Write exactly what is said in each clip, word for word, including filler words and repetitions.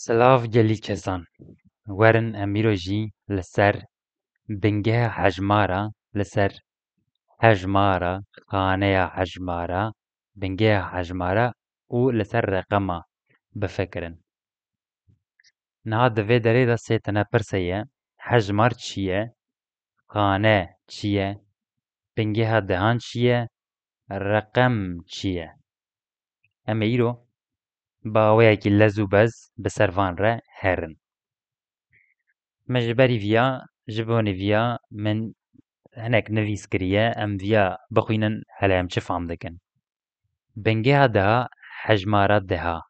Silav gelî kesan. Werin em îro jî li ser bingeha hejmara, li ser hejmara, xaneya hejmara, bingeha hejmara û li ser reqema bifikirin. Niha di vê derê de sê tane pirse ye. Hejmar çi ye? Xane çi ye? Bingeha dehan çi ye? Reqem çi ye? Em ê îro bi awayekî lez û bez bi ser van re herin. Min ji berî viya, ji bonê viya min hinek nivîs kiriye, em viya bixwînin, hele em çi fam dikin. Bingeha deha, hejmara deha.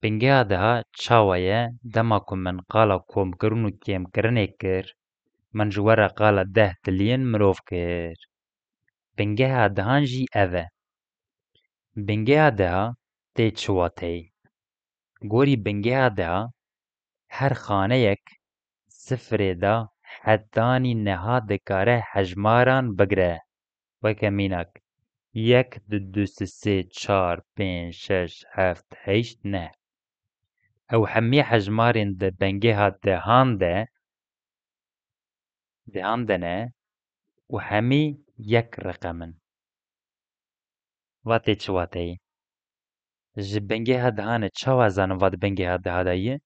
Bingeha deha çawa ye? Dema ku min qala komkirin û kêmkirinê kir, min ji we re qala deh tiliyên mirov kir. Bingeha dehan jî ev e. Bingeha deha tê çi wateyê? Gorî bingeha deha her xaneyek sifrê de hetanî neha dikare hejmaran bigire. Weke mînak, yek, du, du, sê, sê, çar, pênc, şeş, heft, heşt, neh. Ew hemî hejmarên di bingeha dehan de, dehan de ne û hemî yek reqem in. Va tê çi wateyê? Ji bingeha dehan e, çawa zanim va di bingeha deha de ye?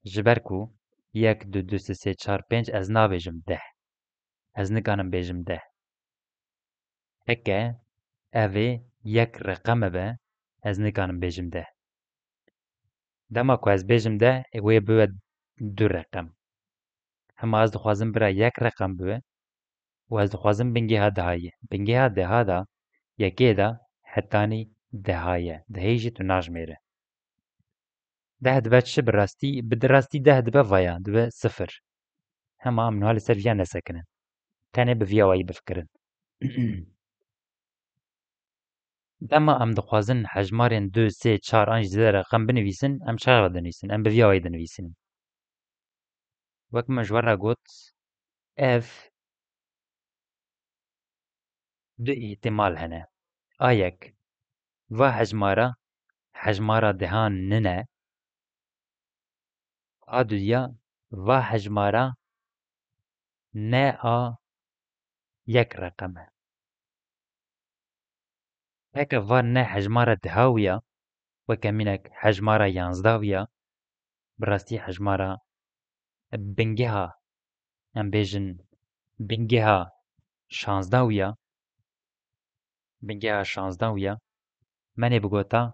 Ji ber ku yek, du, du, sê, sê, çar, pênc ez nabêjim deh. Ez nikanim bêjim deh. Heke ev ê yek reqeme be, ez nikanim bêjim deh. Dema ku ez bêjim deh, ê wê bibe du reqem. Hema ez dixwazim bira yek reqem bibe û ez dixwazim bingeha deha ye. Bingeha deha de yekê de hetanî deha ye. Dehê jî tu najmêre. Deh dibe çi bi rastî? Bi di rastî deh dibe vaya, dibe sifir. Hema em niha li ser viya nesekinin. Tenê bi viya wayî bifikirin. Dema em dixwazin hejmarên du, sê, çar an jî zêde reqem binivîsin, em çawa dinivîsin? Em bi viya wayî dinivîsin. Wek min ji we re got, ev du îhtimal hene. A yek, va hejmara, hejmara dehan nine. A dudiya, va hejmara ne a yek reqem e. Heke va ne hejmara deha wiya, weke mînek hejmara yanzda wiya, bi rastî hejmara bingeha, em bêjin bingeha şazdeh wiya, bingeha şazdeh wiya, me nê bigota,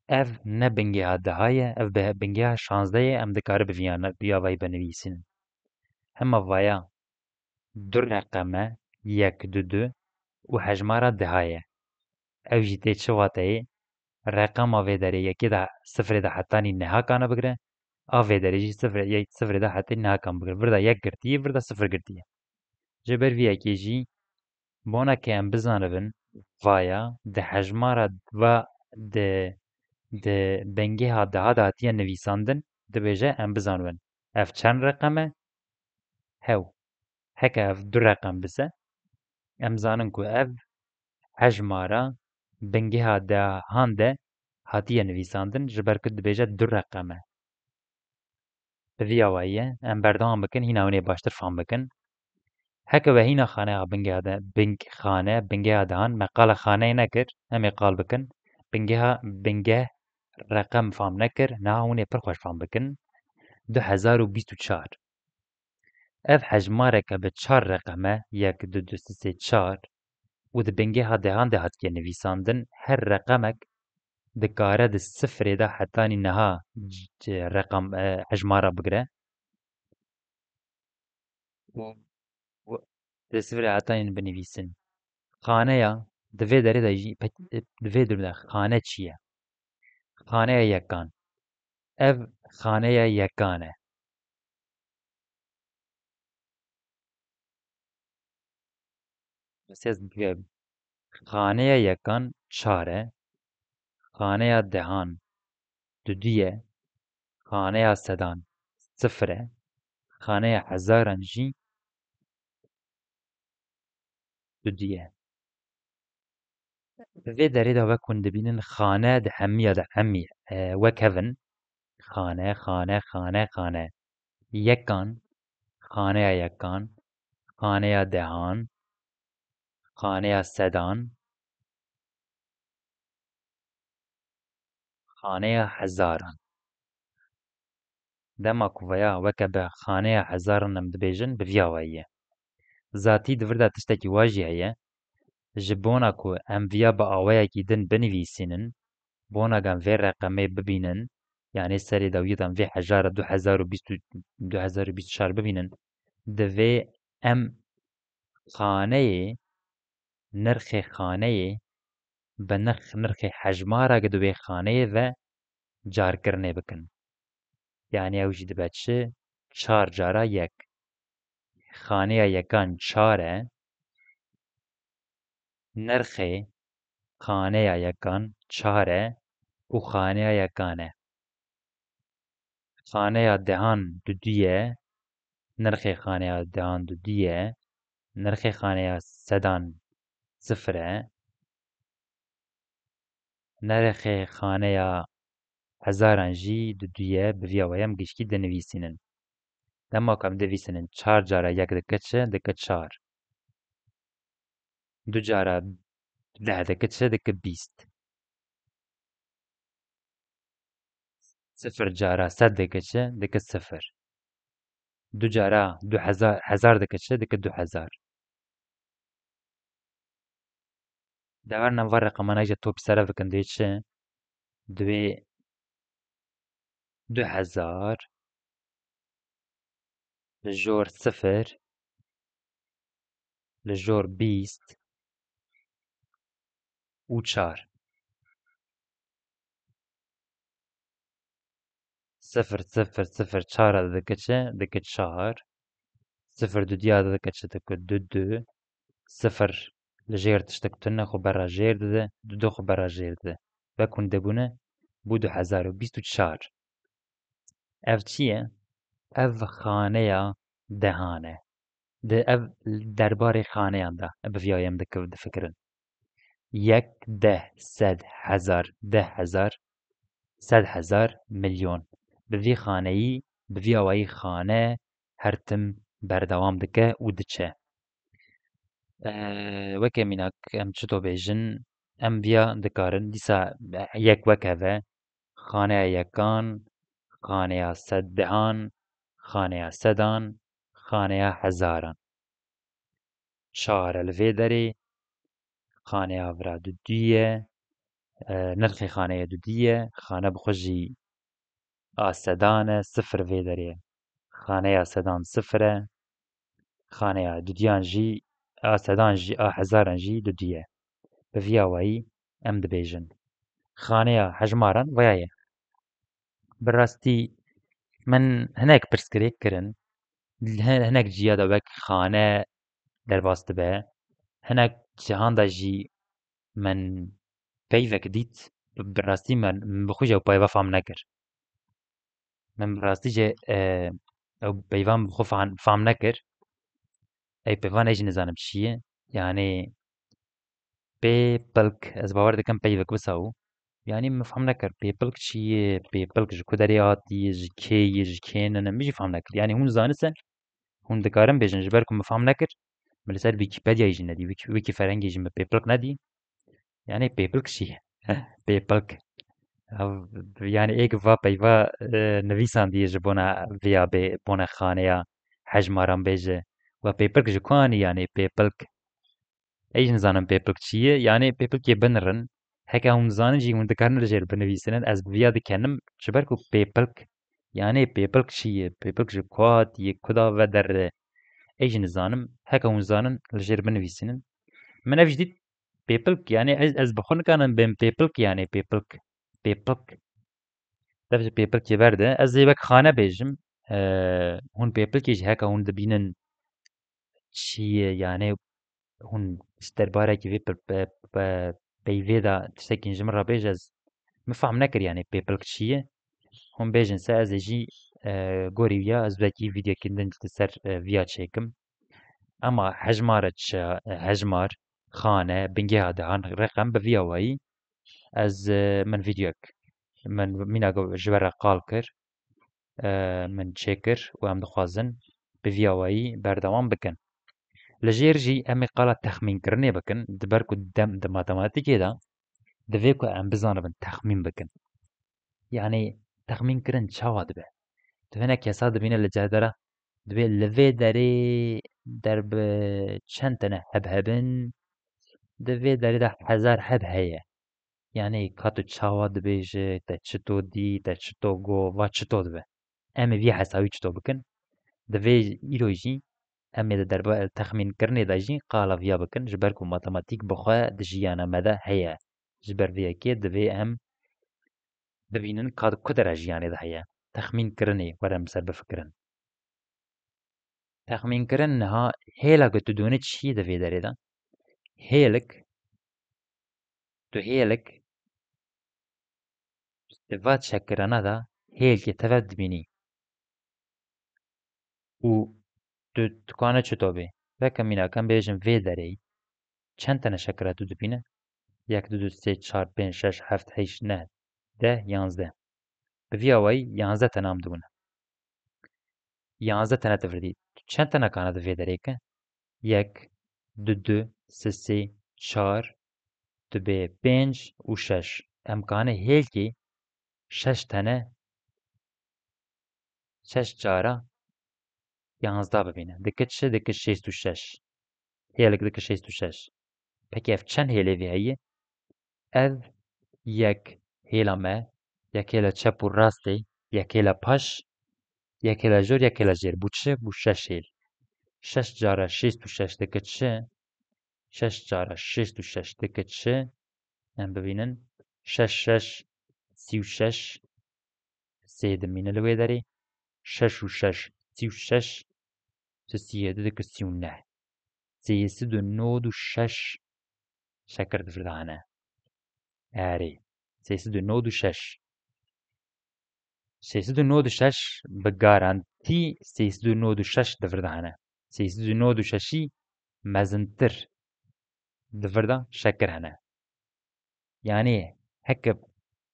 ev ne bingeha deha ye, ev bi-, bingeha şazdeh ye, em dikare bi viya ne-, bi ya vayî binivîsin. Hema vaya du reqeme, yek, du, du û hejmara deha ye. Ew jî tê çi wateyê? Reqema vê derê yekê de sifrê de hetanî neha kane bigire, a vê derê jî sifrê, ye-, sifrê de hetê neha kan bigire. Vir de yek girtiye, vir de sifir girtiye. Ji ber vî yekê jî bona ke em bizanibin, vaya di hejmara va di, di bingeha deha de hatiye nivîsandin, dibêje em bizanibin ev çend reqem e? Hew. Heke ev du reqem bise, em zanin ku ev hejmara bingeha dehan de hatiye nivîsandin, ji ber ku dibêje du reqem e. Bi vî awayî ye, em berdewam bikin, hîna hûn ê baştir fam bikin. Heke we hîna xaneya bingeha de, bing-, xane, bingeha dehan, me qala xaneyê nekir, em ê qal bikin. Bingeha, bingeh, reqem fam nekir, niha hûn ê pir xweş fam bikin. Du hezar û bîst û çar. Ev hejmareke bi çar reqem e, yek, du, du, sê, sê, çar û di bingeha dehan de hatiye nivîsandin. Her reqemek dikare di sifrê de hetanî niha c-, c-, reqem, e, hejmara bigire. Û, û di sifrê hetanî binivîsin. Xaneya, di vê derê de jî, pek-, di vê derê de xane çi ye? Xaneya yekan. Ev xaneya yekan e. Xaneya yekan çar e. Xaneya dehan dudu ye. Xaneya sedan sifir e. Xaneya hezaran jî dudu ye. Di vê derê de wek hûn dibînin, xane di hemiya de hemî, e, wek hev in. Xane, xane, xane, xane. Yekan, xaneya yekan, xaneya dehan, xaneya sedan, xaneya hezaran. Dema ku veya weke bi xaneya hezaran em dibêjin, bi viya wayî ye. Zatî di vir de tiştekî wa jî heye. Ji bona ku em viya bi awayekî din binivîsînin, bona ku em vê reqemê bibînin, yanî serê dawiyê de em vê hejara du hezar û bîst û, du hezar û bîst û çar bibînin, divê em xaneyê, nirxê xaneyê bi nirx, nirxê hejmara ku di wê xaneyê ve carkirinê bikin. Yanî ew jî dibe çi? Çar cara yek. Xaneya yekan çar e. Nirxê xaneya yekan çar e û xaneya yekan e. Xaneya dehan dudû ye. Nirxê xaneya dehan dudû ye. Nirxê xaneya sedan sifir e. Nirxê xaneya hezaran jî dudû ye, bi viya wayî em gişkî dinivîsînin. Dema ku em divîsînin çar cara yek dike çi? Dike çar. Du cara deh dike çi? Dike bîst. Sifir cara sed dike çi? Dike sifir. Du cara du hezar, hezar dike çi? Dike du hezar. Deverna va reqemana jî top sere bikin dê çi? Divê du hezar li jor sifir, li jor bîst û çar. Sifir, sifir, sifir, çar dike çi? Dike çar. Sifir dudiya dike çi? Dike du du. Sifir li jêr tiştek tune xwe berra jêr dide, du du xwe berra jêr dide. Wek hûn dibûne, bû du hezar û bîst û çar. Ev çi ye? Ev xaneya dehan e. Di ev derbarê xaneyan de bi viya em dikiv-, difikirin. Yek, deh, sed, hezar, deh hezar, sed hezar, milyon. Bi vî xaneyî, bi vî awayî xane her tim berdewam dike û diçe. Eee, weke mînak em çito bêjin, em viya dikarin dîsa yek wek heve, xaneya yekan, xaneya seddehan, xaneya sedan, xaneya hezaran. Çar e li vê derê, xaneya vira dudû ye, e, nirxê xaneyê dudû ye, xane bi xwe jî a sedan e, sifir vê derê ye. Xaneya sedan sifir e, xaneya dudiyan jî, a sedan jî, a hezaran jî dudû ye. Bi viya wayî em dibêjin. Xaneya hejmaran vaya ye. Bi rastî min hinek pirsgirêk kirin. Hi-, hinek ciya de wek xane derbas dibe. Hinek cihan de jî min peyvek dît, bi rastî min, min bi xwe jî ew peyva fam nekir. Min bi rastî jî, e, ew peyvan bi xwe fam, fam nekir. Ey peyvan ey jî nizanim çi ye. Yanî pêpilk, ez bawer dikim peyvek wisa bû. Yanî min fam nekir pêpilk çi ye, pêpilk ji ku derê hatiye, ji kê ye, ji kê nine, min jî fam nekir. Yanî hûn zanise, hûn dikarin bêjin, ji ber ku min fam nekir, min li ser Wîkîpedyayê jî nedî, Wîkî-, Wîkîferhengê jî min pêpilk nedî. Yanî pêpilk çi ye? Pêpilk. Ev, yanî êk va peyva, e, nivîsandiye ji bona viya bê, bona xaneya hejmaran bêje. We pêpilk ji ku anî yanî pêpilk? Ey jî nizanim pêpilk çi ye. Yanî pêpilkê binirin. Heke hûn dizanin jî hûn dikarin li jêr binivîsinin. Ez bi viya dikenim. Ji ber ku pêpilk, yanî pêpilk çi ye? Pêpilk ji ku hatiye? Ku da ve derre? Ey jî nizanim. Heke hûn zanin li jêr binivîsinin. Min ev jî dît pêpilk. Yanî ez, ez bi xwe nikanim bêm pêpilk, yanî pêpilk. Pêpilk. Dev ji pêpilkê berde. Ez ê wek xane bêjim. E, hûn pêpilkê jî heke hûn dibînin çi ye, yanî hûn ji derbarekî vê pe-, pe-, pe-, peyvê de tiştekî ji min re bêje, ez min fehm nekir, yanî pêpilk çi ye? Hûn bêjin se ez ê jî, e, gorî wiya ez wekî vîdyoyekî din li ser, e, viya çêkim. Ema hejmar e çi, e, hejmar, xane, bingeha dehan, reqem bi viya wayî ez, e, min vîdyoyek min mîna ku ji we re qal kir, e, min çêkir û em dixwazin bi vî awayî berdewam bikin. Li jêr jî em ê qala texmînkirinê bikin, di ber ku dem di matematîkê de divê ku em bizanibin texmîn bikin. Yanî texmînkirin çawa dibe? Tu hinek kesa dibîne li cerdera, dibê li vê derê der bi çend tene heb hebin? Di vê derê de hezar heb heye. Yanî ka tu çawa dibêje, te çito dî, te çito got, va çito dibe? Em ê vî hesabî çito bikin? Divê îro jî em ê di derba texmînkirinê de jî qala viya bikin, ji ber ku matematîk bi xwe di jiyana me de heye. Ji ber vê yekê divê em bibînin ka di ku dera jiyanê de heye. Texmînkirinê were em ser bifikirin. Texmînkirin niha hêla ku tu dûnî çi ye di vê derê de? Hêlik, tu hêlik, di va çekirana de hêlkê teve dibînî. Û tu dikane çito bê? Veke mînak em bêjin vê derê çend tene şekira tu dibîne? Yek, du, du, sê, çar, pênc, şeş, heft, heşt, neh, deh, yanzdeh. Bi vî awayî yanzdeh tene em dibûne. Yanzdeh tene tu virdî. Tu çend tene kane di vê derê ke? Yek, du, du, sê, sê, çar, tu bê pênc û şeş. Em kane hêlkê şeş tene, şeş cara yanzdeh bibîne. Dike çi? Dike şêst û şeş. Hêlik dike şêst û şeş. Peki ev çend hêlê vê heye? Ev yek hêla me, yek hêla çep û rastê, yek hêla paş, yek hêla jor, yek hêla jêr. Bû çi? Bû şeş hêl. Şeş cara şêst û şeş dike çi? Şeş cara şêst û şeş dike çi? Em bibînin. Şeş şeş sî û şeş. Sê dimîne li wê derê. Şeş û şeş sî û şeş. Tu sî yê du dike sî û neh. Sê sed û nod û şeş şekir di vir de hene. Erê. Sê sed û nod û şeş. Sê sed û nod û şeş bi garantî sê sed û nod û şeş di vir de hene. Sê sed û nod û şeşî mezintir di vir de şekir hene. Yanî heke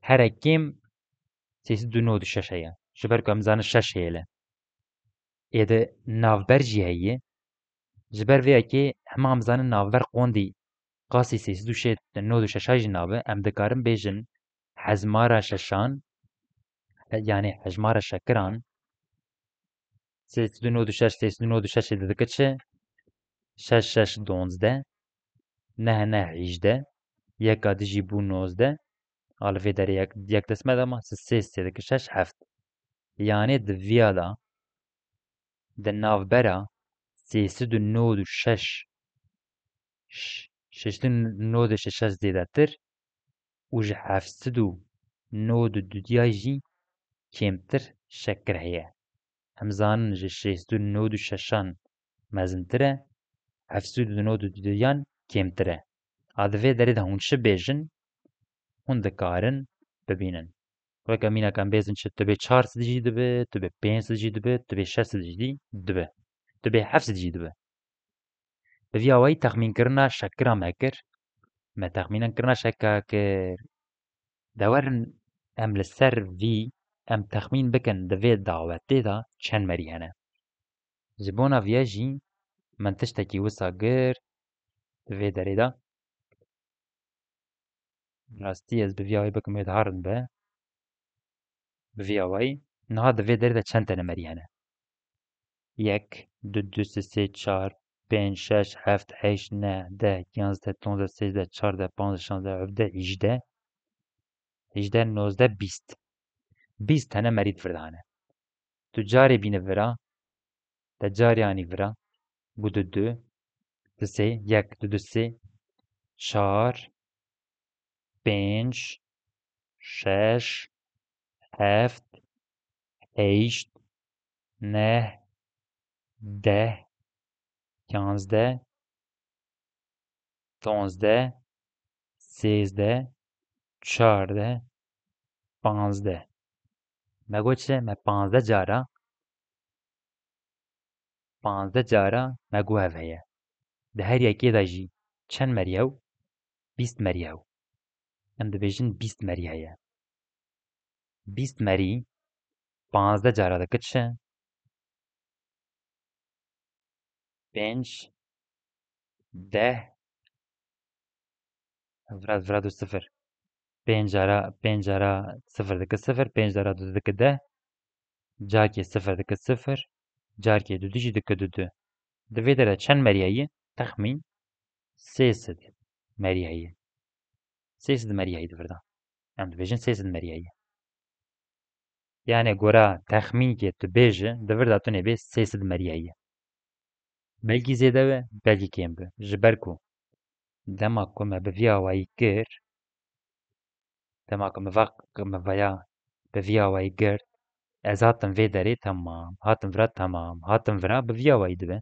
here kêm sê sed û nod û şeş heye. Ji ber ku em zanin şeş hêl e. Ê de navber jî heye. Ji ber vê yekê hema em zanin navber qondî qasî sê sed û nod û şeş jî nabe, em dikarin bêjin hejmara şeşan, yanî hejmara şekiran, sê sed û nod û şeş, sê sed û nod û şeş ê didike çi? Şeş şeş donzdeh, neh neh hîjdeh, yeka dijî bû nozdeh, a li vê derê yek, yek dest me de ma, sê sê dike şeş heft. Yanê di viya de, di navbera sê sed û nod û şeş, ş-, şeş sed û nod û şeş zêdetir û ji heft sed û nod û du diya jî kêmtir şekir heye. Em zanin ji şêst û nod û şeşan mezintir e, heft sed û nod û du yan kêmtir e. A di vê derê de hûn çi bêjin, hûn dikarin bibînin. Weke mînak em bêjin çi, tu bê çar sed jî dibe, tu bê pênc sed jî dibe, tu bê şeş sed jî dibe, tu bê heft sed jî dibe. Bi vî awayî texmînkirina şekira me kir. Me texmînkirina şeka kir. De werin em li ser vî em texmîn bikin di vê dawetê de çend merî hene. Ji bona viya jî min tiştekî wisa girt di vê derê de. Rastî ez bi vî awayî bikim wê daha rind be. Bi vî awayî niha di vê derê de çend tene merî hene? Yek, du, du, sê, sê, çar, pênc, şeş, heft, heşt, neh, deh, yanzdeh, dozdeh, sêzdeh, çardeh, panzdeh, şazdeh, hevdeh, hîjdeh, hîjdeh, nozdeh, bîst. Bîst tene merî di vir de hene. Tu carê bîne vira, te carê anî vira, bû du du, du sê, yek, du du sê, çar, pênc, şeş, heft, heşt, neh, deh, yanzdeh, dozdeh, sêzdeh, çardeh, panzdeh. Me got çi? Me panzdeh cara, panzdeh cara me got ev heye. Di her yekê de jî çend merî hew? Bîst merî hew. Em dibêjin bîst merî heye. bîst merî, panzdeh cara dike çi? Pênc, deh, vira, vira du sifir. Pênc cara, pênc cara sifir dike sifir, pênc cara du dike deh, carkê sifir dike sifir, carkê du du jî dike du du. Di vê derê de çend meriya ye? Texmîn sê sed meriya ye. Sê sed meriya ye di vir de. Em dibêjin sê sed meriya ye. Yani gora texmînkê tu bêje, di vir de tu nêbê sê sed meriya ye. Belkî zêde be, belkî kêm be. Ji ber ku dema ku me bi vî awayî kir, dema ku me va, me vaya bi vî awayî girt, ez hatim vê derê, temam, hatim vira, temam, hatim vira, bi vî awayî dibe.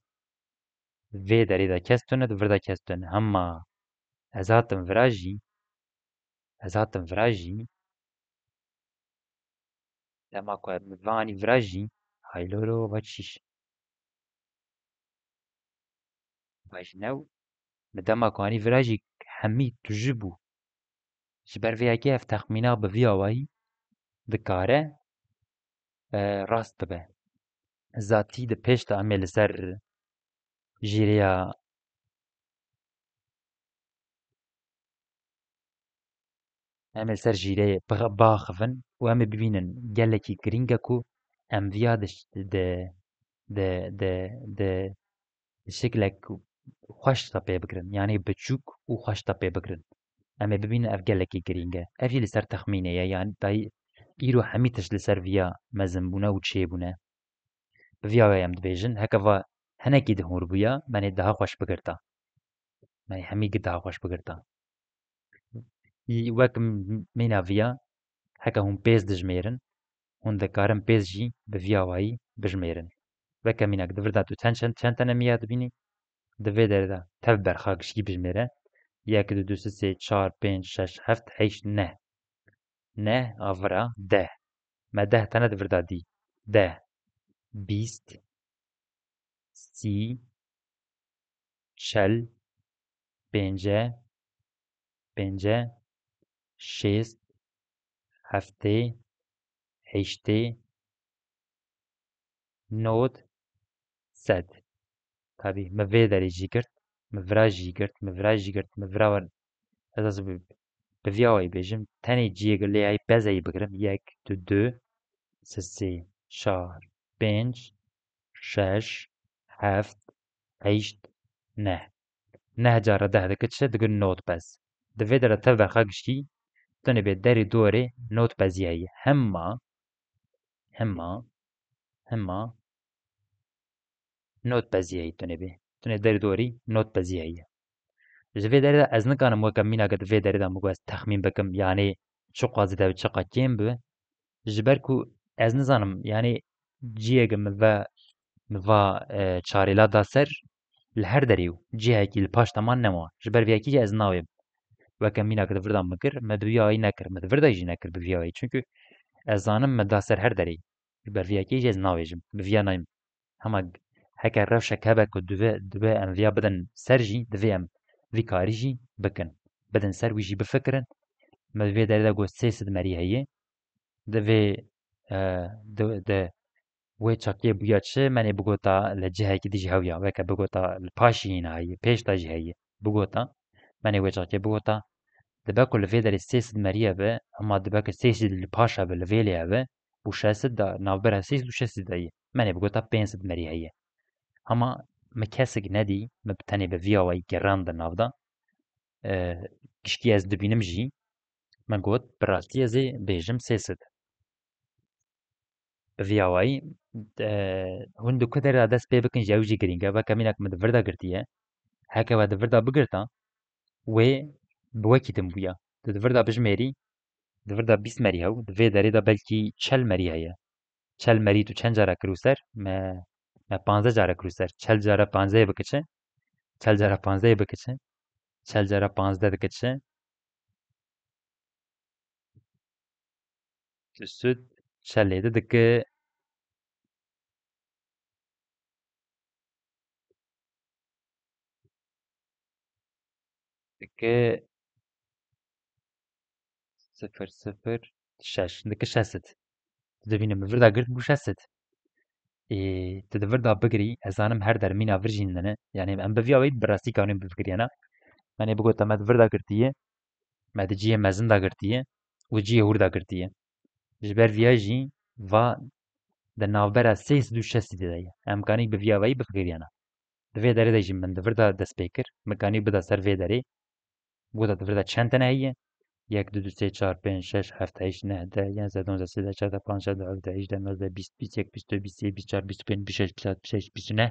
Vê derê de kes tune, di vir de kes tune. Hema ez hatim vira jî, ez hatim vira jî, dema ku min va anî vira jî, hayloro va çîş. Va jî new, min dema ku anî vira jî hemî tujî bû. Ji ber vê yekê ev texmîna bi vî awayî dikare, e, rast bibe. Zatî di pêş de em ê li ser jîreya, em ê li ser jîreyê bixa-, biaxivin û em ê bibînin gelekî girîng e ku em viya di ş-, di, di, di, di şiklek xweş de pê bigirin. Yanî biçûk û xweş de pê bigirin. Em ê bibînin ev gelekî girîng e. Ev jî li ser texmînê ye, yanî dayî îro hemî tişt li ser viya mezin bûne û çêbûne. Bi vî awayî em dibêjin, heke va hinekî di hûr bûya, me nê daha xweş bigirta. Me nê hemî daha xweş bigirta. Wek m-, mîna viya, heke hûn pêz dijmêrin, hûn dikarin pêz jî bi vî awayî bijmêrin. Weke mînak di vir de tu çend, çend, çend tene miya dibînî, di vê derê de tev berxa gişkî bijmêre, yek, du, du, sê, sê, çar, pênc, şeş, heft, heşt, neh. Neh a vira deh. Me deh tene di vir de dî. Deh, bîst, sî, çel, pênce, pênce, şêst, heftê, heştê, nod, sed. Tabî, min vê derê jî girt, min vira jî girt, min vira jî girt, min vira wer. Ez ez bi, bi vî awayî bêjim, tenê ciyê lê heyî pezeyî bigirim. Yek, du, du, sê, sê, çar, pênc, şeş, heft, heşt, neh. Neh cara deh dike çi? Dike nod pez. Di vê derê tev berxa gişkî, tu nê bê derî dorê nod peziya ye. Hema, hema, hema, nod peziya ye tu nê bê. Tu nê derî dorî nod peziya ye. Ji vê derê de ez nikanim weke mînake di vê derê de min got ez texmîn bikim, yanî çiqas zêde bi çiqa kêm bi. Ji ber ku ez nizanim, yanî ciyeke min ve, min va, e, çarêla da ser, li her derê û cihekî li paş te man nema. Ji ber vê yekê jî ez nawêm. Weke mînak di vir de min kir, me bi vî awayî nekir, me di vir de jî nekir bi vî awayî. Çunku ez zanim me da ser her derê. Ji ber vê yekê jî ez navêjim, bi vîya nayêm. Hema heke rewşek hebe ku divê, divê em viya bidin ser jî, divê em vî karî jî bikin. Bidin ser wî jî bifikirin. Me di vê derê de got sê sed merî heye. Divê, e, di, di wê çakiyê bûya çi? Me nê bigota li cihekî dijî hewya. Weke bigota li paşî hîna heye, pêş de jî heye. Bigota. Me nê wê çakiyê bigota. Dibe ku li vê derê sê sed meriye be, hema dibe ku sê sed li paş hebe, li vêlê hebe, û şeş sed de navbera sê sed û şeş sed de ye. Me nê bigota pênc sed merî heye. Hema min kesek nedî, min bi tenê bi vî awayî gerand di nav de. E, gişkî ez dibînim jî, min got, bi rastî ez ê bêjim sê sed. Bi vî awayî, e, hûn di ku derê de dest pê bikin jî, ew jî girîng e. Weke mînak min di vir de girtiye. Heke we di vir de bigirta, wê bi wekî din bûya. Tu di vir de bijmêrî, di vir de bîst merî hew, di vê derê de belkî çel merî heye. Çel merî tu çend cara kirû ser? Me, me panzdeh cara kirû ser. Çel cara panzdeh bike çi? Çel cara panzdeh bike çi? Çel cara panzdeh dike çi? Tu sud çelê de dike. Dike sifir sifir şeş, dike şesit. Tu dibîne min vir da girt bû şesit. Ê, tu di vir da bigirî, ez zanim her der mîna vir jî hindine. Yani em bi viya weyî bi rastî kanî bifigiriyena. Yanî bigota me di vir da girtiye, me di cihê mezin da girtiye û cihê hûr da girtiye. Ji ber viya jî va di navbera sê sed û şeştî de ye. Em kanî bi viya weyî bifigiriyena. Di vê derê de jî min di vir de dest pê kir. Min kanî bida ser vê derê. Bigota di vir de çend tane heye? Yek, du, du, sê, çar, pênc, şeş, heft, heşt, neh, deh, yenzeh, donzdeh, sêzdeh, çardeh, panzdeh, şazdeh, hevdeh, hejdeh, nozdeh, bîst, bîst û yek, bîst û du, bîst û sê, bîst û çar, bîst û pênc, bîst û şeş, bîst û heft, bîst û neh,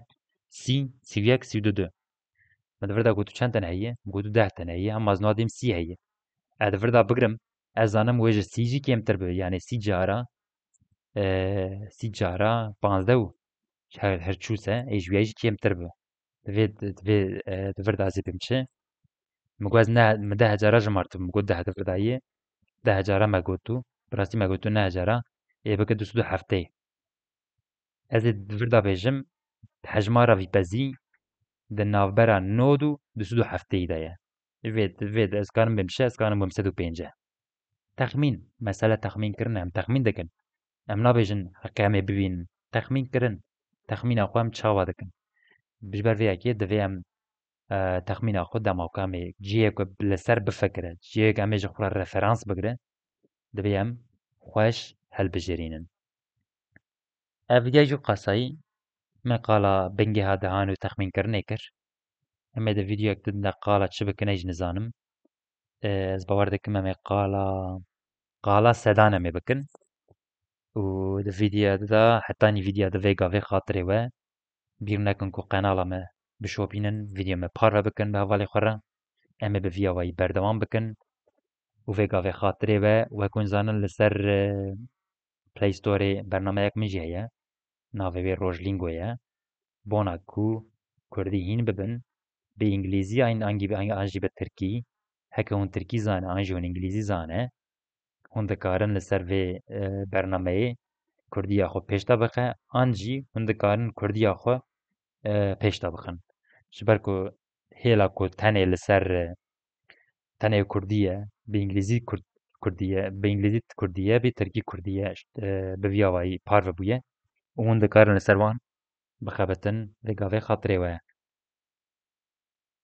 sî, sî û yek, sî û du. Min di vir de got tu çend tane heye? Min got tu deh tane heye. Hema ez niha dêm sî heye. Ez di vir de bigirim, ez zanim wê ji sî jî kêmtir bibe. Yani sî cara, e, sî cara panzdeh û her, her çûse, ê ji wî jî kêmtir bibe. Divê, divê, e, di vir de ez ê bim çi? Min got ez ne, min deh cara jimartibû, min got deh di vir de ye. Deh cara me got tu, bi rastî me got tu neh cara, ê bike du sed û heftê. Ez ê di vir de bêjim, hejmara vî pezî di navbera nod û du sed û heftê de ye. Vê, vê de ez karim bim çi, ez karim bim sed û pêncî. Texmîn, mesele texmîn kirin e, em texmîn dikin. Em nabêjin heqê em ê bibînin. Texmîn kirin, texmîna xwe em çawa dikin? Ji ber vê yekê divê em, e, texmîna xwe dema ku em ê cihê ku li ser bifikire, cihê ku em ê ji xwe re referans bigire, divê em xweş hilbijêrînin. Ev vîdya jî qasayî me qala bingêha dehan û texmînkirinê kir. Em ê di vîdyoyek din de qala çi bikin, ez jî nizanim. E, ez bawer dikim em ê qala, qala sedan em ê bikin. Û di vîdyoya di de, hetanî vîdyoya di vê gavê xatirê we, bîr nekin ku qenala me bişopînin, vîdyoya me parve bikin bi hevalê xwe re. Em ê bi vî awayî berdewam bikin. Û vê gavê xatirê we, wek hûn zanin li ser, e, Play Storê bernameyek min jî heye. Navê wê Rojlingo ye. Bona ku kurdî hîn bibin, bi îngilîzî an, angî, an, an jî bi tirkî, heke hûn tirkî zane, an jî hûn îngilîzî zane, hûn dikarin li ser vê, e, bernameyê kurdiya xwe pêş de bixe, an jî hûn dikarin kurdiya xwe, e, pêş de bixin. Ji ber ku hêla ku tenê li ser, e, tenê kurdî ye, bi îngilîzî kurd-, kurdî ye, bi îngilîzî kurdî ye, bi tirkî kurdî ye, e, bi vî awayî parve bûye û hûn dikarin li ser wan bixebitin, vê gavê xatirê we ye.